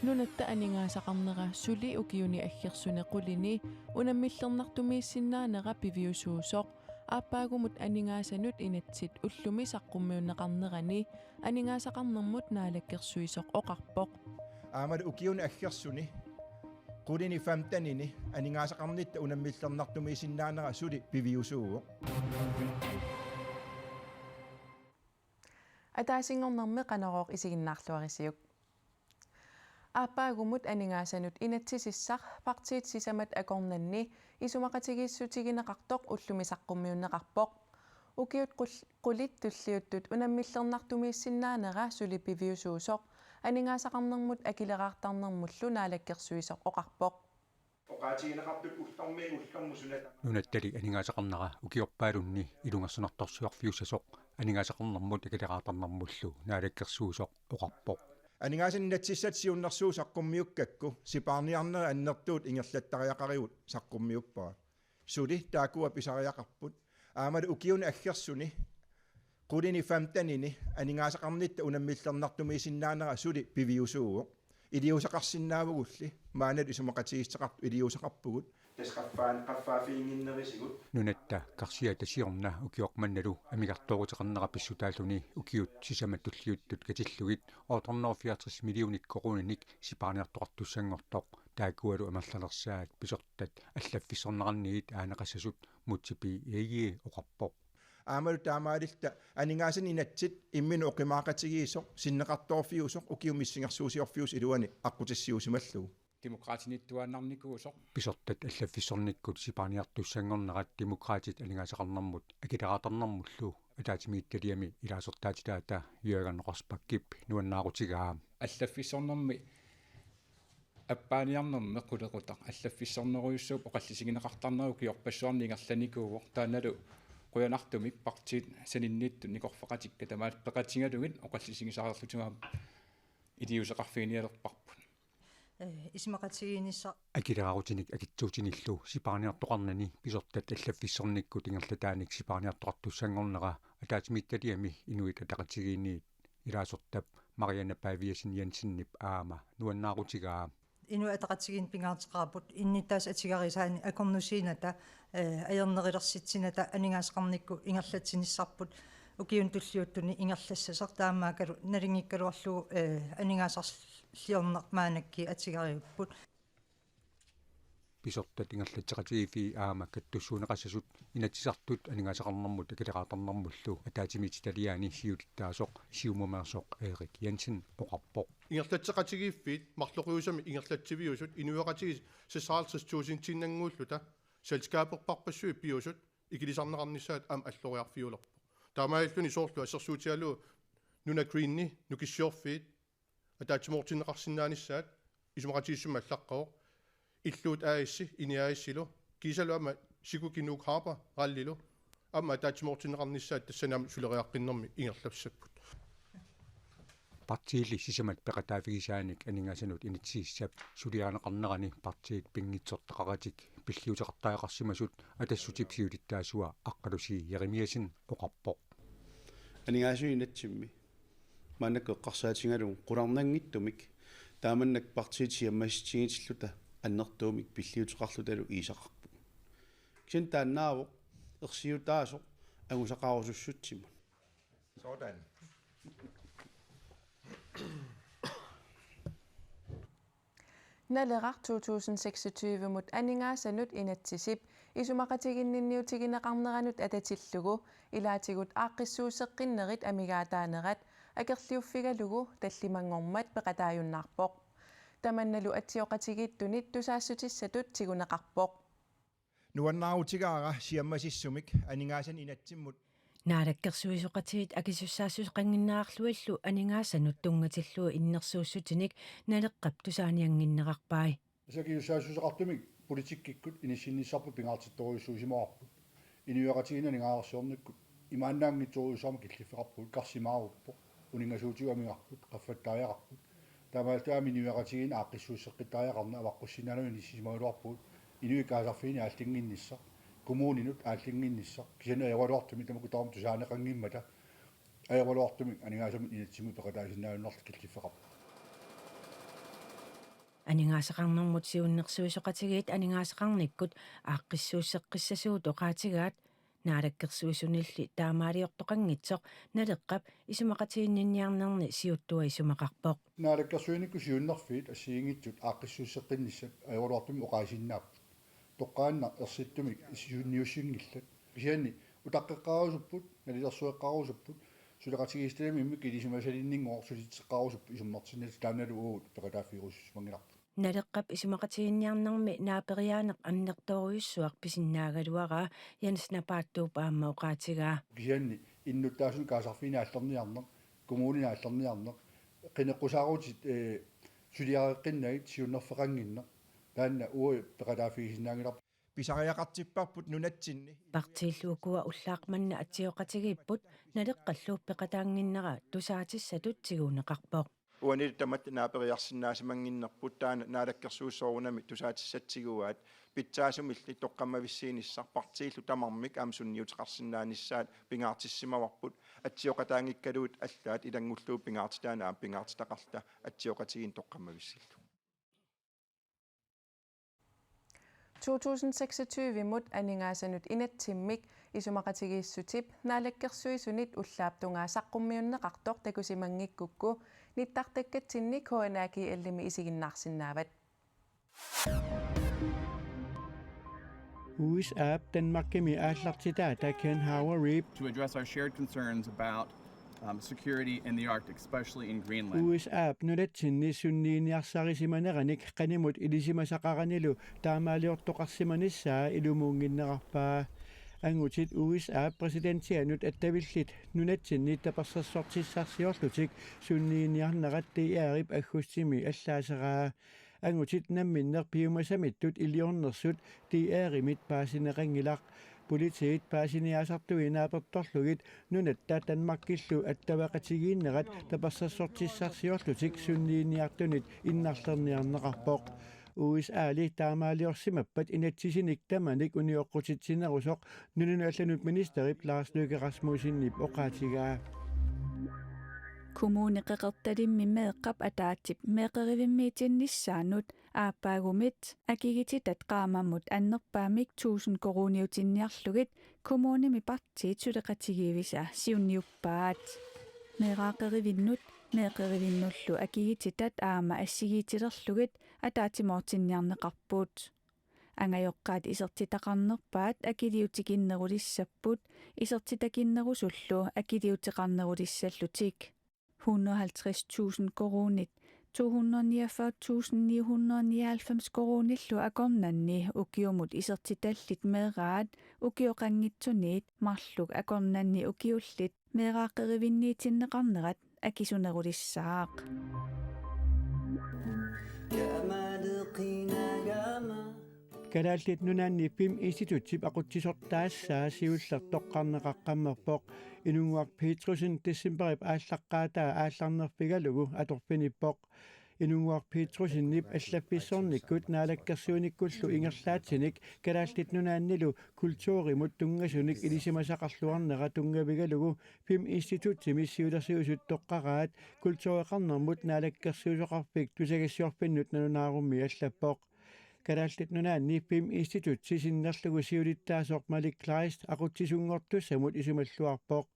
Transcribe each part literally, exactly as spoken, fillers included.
Nunatta aningaasaqarnera suli ukiuni aggersuni qulini unammillernartumiissinnaanera piviusuusoq, aappaagumut aningaasanut inatsit ullumi saqqummiunneqarnerani aningaasaqarnermut naalakkersuisoq oqarpoq. Aammalu ukiuni aggersuni qulini femtenini aningaasaqarnitta unammillernartumiissinnaanera suli piviusuuvoq. Ataasinngornermi Qanorooq isiginnaarluarisiuk. Aappaagumut aningaasanut inatsisissaq partiit sisamat akornanni isumaqatigiissutigineqartoq ullumi saqqummiunneqarpoq. Ukiut qul-, qulit tulliuttut unammillernartumiissinnaanera suli piviusuusoq aningaasaqarnermut akileraartarnermullu naalakkersuisoq oqarpoq. Oqaatigineqartut ullormiit ullormut suna tamaat. Nunattali aningaasaqarnera ukiorpaalunni ilungersunartorsiorfiussasoq aningaasaqarnermut akileraartarnermullu naalakkersuisoq oqarpoq. Aningaasanut inatsisissatut siunnersuut saqqummiukkakku sipaarniarnerit annertuut ingerlattariaqarigut saqqummiuppara. Suli taakkua pisariaqarput. Aammalu ukiuni aggersuni qulini femtenini aningaasaqarnitta unammillernartumiissinnaanera suli piviusuuvoq. Iliuuseqarsinnaavugulli maannalu isumaqatigiissuteqartut iliuuseqarpugut. Tassa qaffaan-, qaffaaffiginnginnerisigut. Nunatta karsiata siorna ukioq mannalu amigartooruteqarnera pissutaalluni ukiut sisamat tulliuttut katillugit otte hundrede og fireogtres millionit koruuninik sipaarniartoqartussanngortoq, taakkualu amerlanersaat pisortat allaffissorneqarniit aaneqassasut Múte B. Egede oqarpoq. Aammalu taamaalilluta aningaasanut inatsit imminut oqimaaqatigiisoq, sinneqartoorfiusoq, ukiumut missingersuusiorfiusoq iluani aqqutissiuusimallugu. Demokraatinittuaannarnikuusoq. Pisortat allaffissornikkut sipaarniartussanngornerat Demokraatit aningaasaqarnermut akileraartarnermullu ataatsimiititaliami ilaasortaatitaata Jørgen Rosbachip nuannaarutigaa. Allaffissornermi appaaniarnermi qulequtaq allaffissornerujussuup oqallisigineqartarnera ukiorpassuarni ingerlanikuuvoq, taannalu qujanartumik partiit saninnittut nikorfaqatikka tamaat peqatigalugit oqallisigisareerlutigit aamma iliuuseqarfiginialerparput. Eh, isumaqatigiinnissaq. Akileraarutinik akitsuutinillu sipaarniartoqarnani pisortat allaffissornikkut ingerlataanik sipaarniartoqartussanngornera ataatsimiititaliami Inuit Ataqatigiinniit ilaasortap Mariana Paviasen Jensenip aamma nuannaarutigaa. Inuit Ataqatigiinni pingaarteqaarput innuttaasut atugarisaanik akornusiinata, eh, ajornerulersitsinata aningaasaqarnikkut ingerlatsinissarput ukiuni tulliuttuni ingerlassasoq, taamaakkalu nalunngikkaluarlugu, eh, aningaasarliorneq maannakkut atugariupput. Pisortat ingerlatseqatigiiffii aamma kattussuunneqassasut Inatsisartut aningaasaqarnermut akileraartarnermullu ataatsimiititaliani siulittaasoq Siumumeersoq Erik Jensen oqarpoq. Ingerlatseqatigiiffiit marloqiusamik ingerlatsiviusut inuiaqatigiit seksoghalvtreds tusindinnannguulluta selskaberparpassuit piusut ikilisarneqarnissaat aamma alloriarfiulerpoq. Taamaalilluni soorlu assersuutigalugu Nuna Greeni nukissiorfiit ataatsimoortinneqarsinnaanissaat isumaqatigiissummi allaqqavoq. Illuut A/S, INI A/S-ilu, kiisalu aamma Sikuki Nuuk Harbour Rallylu aamma ataatsimoortinneqarnissaat tassani aamma suleriaqqinnermi ingerlassapput. Partiilli sisamat peqataaffigisaanik aningaasanut inatsisissap suliarineqarnerani partiit pinngitsoortaqaratik pilliuteqartariaqarsimasut Atassutip siulittaasua Aqqalusi Jerimiassen oqarpoq. Aningaasanut inatsimmi maannakkut eqqarsaatigalugu qularnanngitsumik taamannak partiit siammasitsigitilluta annertuumik pilliuteqarlutalu iisaqarput. Kisianni taannaavoq ersiutaasoq angusaqarusussutsimut. Sådan. Naleraq to tusind seksogtyve-mut aningaasanut inatsisip isumaqatiginninniutigineqarneranut atatillugu ilaatigut aaqqissuusseqqinnerit amigaataanerat akerliuffigalugu tallimanngormat peqataajunnaarpoq. Tamannalu atsioqatigiittunit tusaassutissatut tiguneqarpoq. Nuannaarutigaara siammasissumik aningaasanut inatsimmut. Naalakkersuisoqatigiit akisussaassuseqannginnerarlutillu aningaasanut tunngatillugu innersuussutinik Naleqqap tusaaniannginnerarpai. Tassa akisussaassuseqartumik politikkikkut inissinnissarput pingaartittorujussuusimavarput. Inuiaqatigiinni aningaasarsiornikkut imaannaanngitsorujussuarmik killiffeqarpugut, karsimaaruppoq, uninngasuutigut amigarput, qaffattariaqarput. Taamaalilluta aamma inuiaqatigiinni aaqqissuusseqqittariaqarneq avaqqussinnaanera inissisimagaluarpugut, inuit kaasarfiini aallinnginnissaq, kommuninut aallinnginnissaq, kisianni ajoraluartumik tamakku tamarmik tusaaneqanngimmata Ajoraluartumik aningaasanik inatsimmik peqataasinnaallutik killiffeqarpoq. Aningaasaqarnermut siunnersuisoqatigiit aningaasaqarnikkut aaqqissuusseqqissasuut oqaatigaat, Naalakkersuisunilli taamaaliortoqanngitsoq Naleqqap isumaqatiginninniarnerni siuttua isumaqarpoq. Naalakkersuinikkut siunnerfiit assigiinngitsut aaqqissuusseqqinnissat ajoraluartumik oqaasiinnaapput. Toqqaannaq ersittumik sunniussinngillat. Kisianni utaqqeqqaarusupput, nalilersueqqaarusupput, suleqatigiissitalimmik ilisimasalinninngooq sulitseqqaarusupput isummertinnatik, taannalu uagut peqataaffigerusussimanngilarput. Naleqqap isumaqatiginniarnermi naaperiaaneq annertoorujussuaq pisinnaagaluaraa Jens Napaattuup aamma oqaatigaa. Kisianni innuttaasunik kaasarfiini aallerniarneq, kommunini aallerniarneq, qineqqusaarutit, ee, suliareqqinnagit siunnerfeqannginneq, taanna uagut peqataaffigisinnaanngilarput. Pisariaqartipparput nunatsinni. Partiillu ukua ullaaq manna atsioqatigiipput Naleqqallu peqataannginnera tusaatissatut tiguneqarpoq. Uanilu tamatta naaperiarsinnaasimanngitsugut, taanna naalakkersuisut soorunami tusaatissatut tiguaat, pitsaasumilli toqqammavissiinissaq partiillu tamarmik aamma sunniuteqarsinnaanissaat pingaartissimavarput, atsioqataanngikkaluit allaat ilanngullugu pingaartitaannik aamma pingaartitaqarluta atsioqatigiinnik toqqammavissillugu. To tusind seksogtyve-mut aningaasanut inatsimmik isumaqatigiissutip naalakkersuisunit ullaap tungaa saqqummiunneqartoq takusimanngikkukku nittartakkatsinni K N A G L-imi isiginnaarsinnaavat. U S A-p Danmarkimi aallartitaata Ken Hauer Reeb to address our shared concerns about, um, security in the Arctic, especially in Greenland. U S A-p nunatsinni sunniiniarsarisimaneranik qanimut ilisimasaqaranilu taamaaliortoqarsimanissaa ilumuunnginnerarpaa. Angutit U S A-p præsidentianut attavillit nunatsinni tapersersortissarsiorlutik sunniiniarnerat D R-ip aggustimi allaaseraa. Angutit namminneq piumasamittut iliornersut D R-imit paasineqanngilaq. Politiit paasiniaasartui naapertorlugit nunatta Danmarkillu attaveqatigiinnerat tapersersortissarsiorlutik sunniiniartunit innarlerniarneqarpoq. U S A-li taamaaliorsimappat inatsisinik tamanik unioqqutitsinerusoq nunanut allanut ministerip Lars Løkke Rasmussenip oqaatigaa. Kommune Qeqertalimmi meeqqap ataatsip meeqqerivimmiitinnissaanut aappaagumit akigititat qaammammut annerpaamik tusind koruuniutinniarlugit kommunimi partiit suleqatigiivisa siunniuppaat. Meeraaqqerivinnut, meeqqerivinnullu akigititat aamma assigiitilerlugit ataatsimoortinniarneqarput. Angajoqqaat isertitaqarnerpaat akiliutikinnerulissapput, isertitakinnerusullu akiliuteqarnerulissallutik. Hundrede halvtreds tusind koruunit, to hundrede niogfyrre tusind ni hundrede nioghalvfems koruunillu akornanni ukiumut isertitallit meeraat ukioqanngitsuniit marluk akornanni ukiullit meeraaqqerivinniitinneqarnerat akisunerulissaaq. Kalaallit Nunaanni Filminstituttip aqutsisortaassaa siulleq toqqarneqaqqammerpoq. Inunnguaq Petrussenip decembarip aallaqqaataa aallarnerfigalugu atorfinippoq. Inunnguaq Petrussenip allaffissornikkut naalakkersuinikkullu ingerlaatsinik Kalaallit Nunaannilu kulturimut tunngasunik ilisimasaqarluarnera tunngavigalugu Filminstituttimi siulersuisut toqqaraat kultureqarnermut naalakkersuisoqarfik tusagassiorfinnut nalunaarummi allappoq. Kalaallit Nunaanni Filminstitutti sinnerlugu siulittaasoq Malik Kleist aqutsisunngortussamut isumalluarpoq.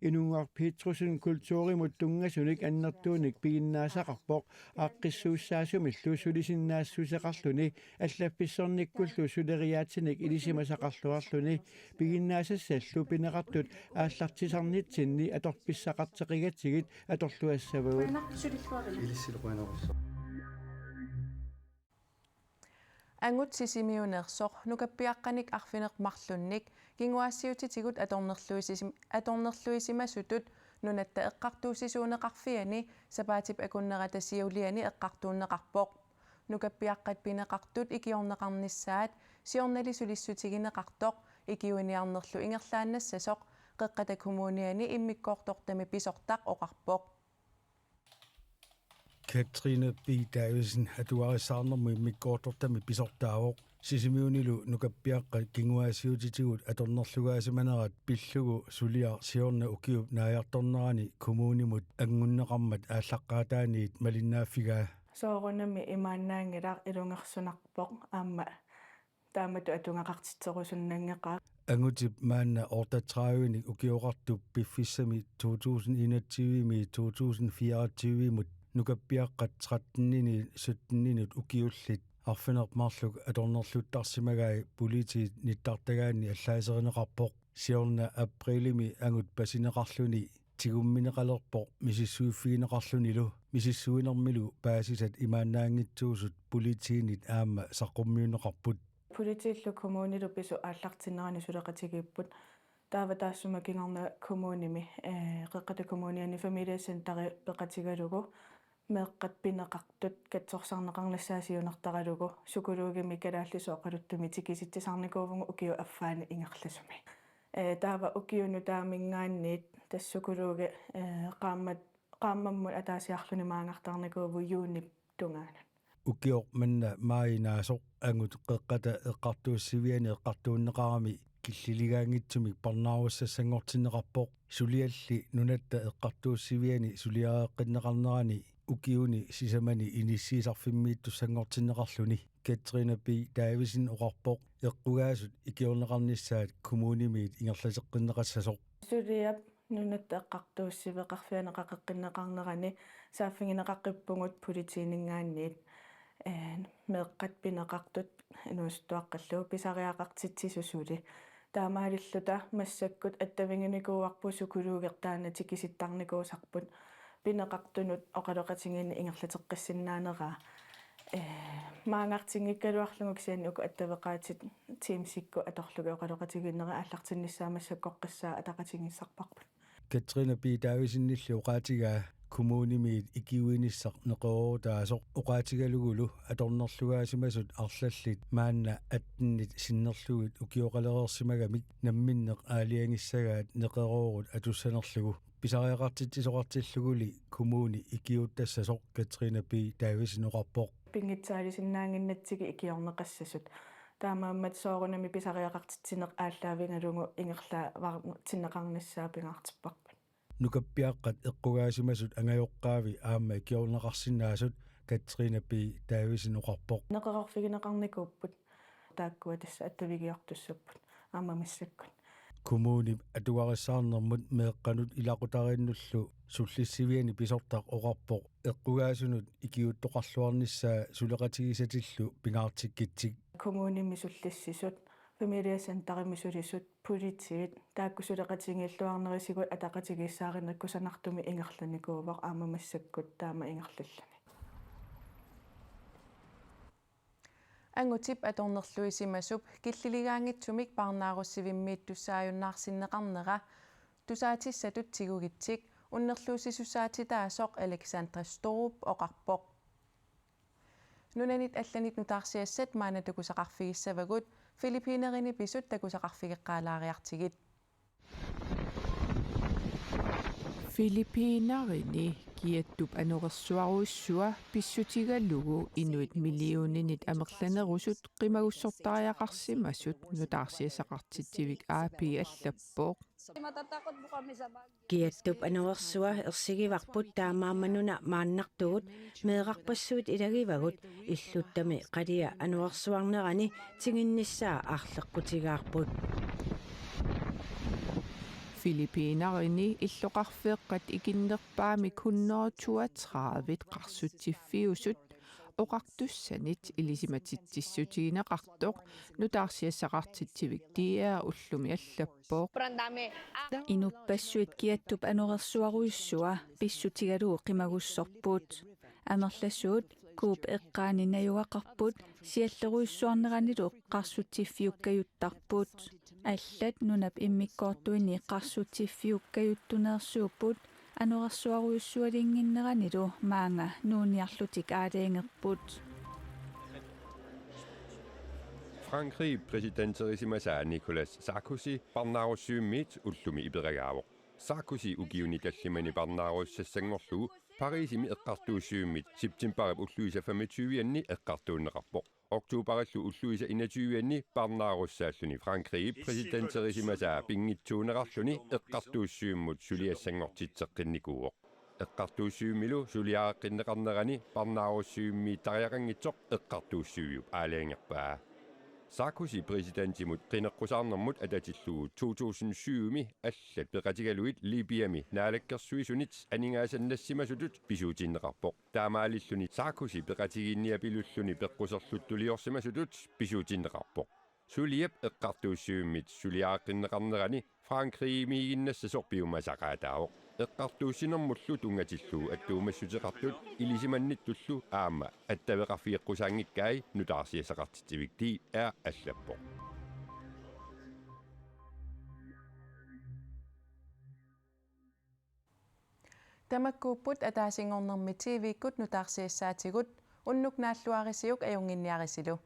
Inunnguaq Petrussenip kulturimut tunngasunik annertuunik piginnaasaqarpoq aaqqissuussaasumillu sulisinnaassuseqarluni allaffissornikkullu suleriaatsinik ilisimasaqarluarluni. Piginnaasassallu pineqartut aallartisarnitsinni atorfissaqarteqigatsigit atorluassavagut. Ilissi qujanarsuaq. Angut Sisimiuneersoq nukappiaqqanik arfineq-marlunnik kinguaassiuutitigut atornerluisim-, atornerluisimasutut Nunatta Eqqartuussisuuneqarfiani sapaatip akunnerata siuliani eqqartuunneqarpoq. Nukappiaqqat pineqartut ikiorneqarnissaat siornali sulissutigineqartoq ikiuiniarnerlu ingerlaannassasoq Qeqqata Kommuniani immikkoortortami pisortaq oqarpoq. Katrine B. Davidsen atugarissaarnermut immikkoortortami pisortaavoq. Sisimiunilu nukappiaqqat kinguaassiuutitigut atornerlugaasimanerat pillugu suliaq siorna ukiup naajartornerani kommunimut angunneqarmat aallaqqaataaniit malinnaaffigaa. Soorunami imaannaanngilaq, ilungersunarpoq aamma taamatut atugaqartitserusunnanngeqaaq. Angutip maanna otteogtredive-nik ukioqartup piffissami to tusind enogtyve-miit to tusind fireogtyve-mut nukappiaqqat tretten-iniit sytten-inut ukiullit arfineq-marluk atornerluttarsimagai politiit nittartagaanni allaaserineqarpoq. Siorna aprilimi angut pasineqarluni tigummineqalerpoq misissuiffigineqarlunilu. Misissuinermilu paasisat imaannaanngitsuusut politiinit aamma saqqummiunneqarput. Politiillu kommunilu pisut aallartinnerani suleqatigiipput. Taava taassuma kingorna kommunimi, ee, Qeqqata Kommuniani familiecenteri peqatigalugu meeqqat pineqartut katsorsarneqarnissaat siunertaralugu psykologimik kalaallisut oqaluttumik tikisitsisarnikuuvugut ukiup affaani ingerlasumi. Ee, taava ukiup nutaaminngaanniit tassa psykologi, ee, qaammat-, qaammammut ataasiarluni maangartarnikuuvoq juunip tungaanut. Ukioq manna maajinaasoq angut Qeqqata Eqqartuussiviani eqqartuunneqarami killiligaanngitsumik parnaarussassanngortinneqarpoq. Sulialli Nunatta Eqqartuussiviani suliareqqinneqarnerani ukiuni sisamani inissiisarfimmiittussanngortinneqarluni. Katrine B. Davidsen oqarpoq eqqugaasut ikiorneqarnissaat kommunimiit ingerlateqqinneqassasoq. Suliap Nunatta Eqqartuussiveqarfiani qaqeqqinneqarnerani saaffigineqaqippugut politiininngaanniit, ee, meeqqat pineqartut inuusuttuaqqallu pisariaqartitsisut suli. Taamaalilluta massakkut attaviginikuuarput psykologertaana tikisittarnikuusarput pineqartunut oqaloqatigiinneq ingerlateqqissinnaaneraa. Ee, maangartinngikkaluarlugu kisianni uku attaveqaatit Teamsikkut atorlugit oqaloqatigiinnerit aallartinnissaat massakkorpiaq ataqatigiissarparput. Katrine B. Davidsenilli oqaatigaa kommunimiit ikiuinissaq neqeroorutaasoq oqaatigalugulu atornerlugaasimasut arlallit maanna attenit sinnerlugit ukioqalereersimagamik namminneq aalajangissagaat neqeroorut atussanerlugu. Pisariaqartitsisoqartilluguli kommuni ikiuuttassasoq Katrine B. Davidsen oqarpoq. Pinngitsaalisinnaannginnatsigit ikiorneqassasut. Taamaammat soorunami pisariaqartitsineq aallaavigalugu ingerlaavartinneqarnissaa pingaartipparput. Nukappiaqqat eqqugaasimasut angajoqqaavi aamma ikiorneqarsinnaasut Katrine B. Davidsen oqarpoq. Neqeroorfigineqarnikuupput. Taakkua tassa attavigiortussapput aamma massakkut. Kommunip atugarissaarnermut meeqqanut ilaqutariinnullu sullissiviani pisortaq oqarpoq eqqugaasunut ikiuuttoqarluarnissaa suleqatigisatillu pingaartikkitsik. Kommunimi sullissisut, familiecenterimi sulisut, politiit, taakku suleqatigiilluarnerisigut ataqatigiissaarineq kusanartumik ingerlanikuuvoq aamma massakkut taama ingerlalluni. Angutip atornerluisimasup killiligaanngitsumik parnaarussivimmiittussaajunnaarsiniarnera tusaatissatut tigugitsik unnerluussisussaatitaasoq Alexandra Storup oqarpoq. Nunanit allanit nutaarsiassat maanna takusaqarfigissavagut Filippinerini pisut takusaqarfigeqqaalaariartigit. Filippinerini kiattup anorersuarujussua pissutigalugu inuit millioninit amerlanerusut qimagussortariaqarsimasut nutaarsiassaqartitsivik A P allappoq. Kiattup anorersuaq ersigivarput taamaammat nuna maannartugut meerarpassuit ilagivagut illuttami qalia anorersuarnerani tinginnissaa aarleqqutigaarput. Filippinerini illoqarfeeqqat ikinnerpaamik hundrede toogtredive qarsutsiffiusut oqartussanit ilisimatitsissutigineqartoq nutaarsiassaqartitsivik D R ullumi allappoq. Inuppassuit kiattup anorersuarujussua pissutigalugu qimagussorput. Amerlasuut kuup eqqaani najugaqarput siallerujussuarneranilu qarsutsiffiukkajuttarput. Allat nunap immikkoortuini qarsutsiffiukkajuttuneersuupput anorersuarujussualinnginneranilu maanga nuunniarlutik aalajangerput. Frankrigip præsidenterisimasaa Nicolas Sarkozy parnaarussivimmiit ullumi iperagaavoq. Sarkozy ukiuni tallimani parnaarussassanngorlugu Parisimi eqqartuussivimmit septembarip ulluisa femogtyve-anni eqqartuunneqarpoq. Oktoberillu ulluisa enogtyve-anni parnaarussaalluni Frankrigip præsidenterisimasaa pinngitsuunerarluni eqqartuussivimmut suliassanngortitseqqinnikuuvoq. Eqqartuussivimmilu suliareqqinneqarnerani parnaarussivimmiittariaqanngitsoq eqqartuussiviup aalajangerpaa. Sarkozy præsidentimut qineqqusaarnermut atatillugu to tusind syv-mi allat peqatigalugit Libyami naalakkersuisunit aningaasannassimasutut pisuutinneqarpoq. Taamaalilluni Sarkozy peqatigiinniapilulluni peqquserluttuliorsimasutut pisuutinneqarpoq. Suliap eqqartuussivimmit suliareqqinneqarnerani Frankrigimiiginnassasoq piumasaqaataavoq. Eqqartuussinermullu tunngatillugu attuumassuteqartut ilisimannittullu aamma attaveqarfigeqqusaanngikkai nutaarsiassaqartitsivik D R allappoq. Tamakkuupput ataasinngornermi T V-kkut nutaarsiassaatigut, unnuk naalluarisiuk ajunnginniarisilu.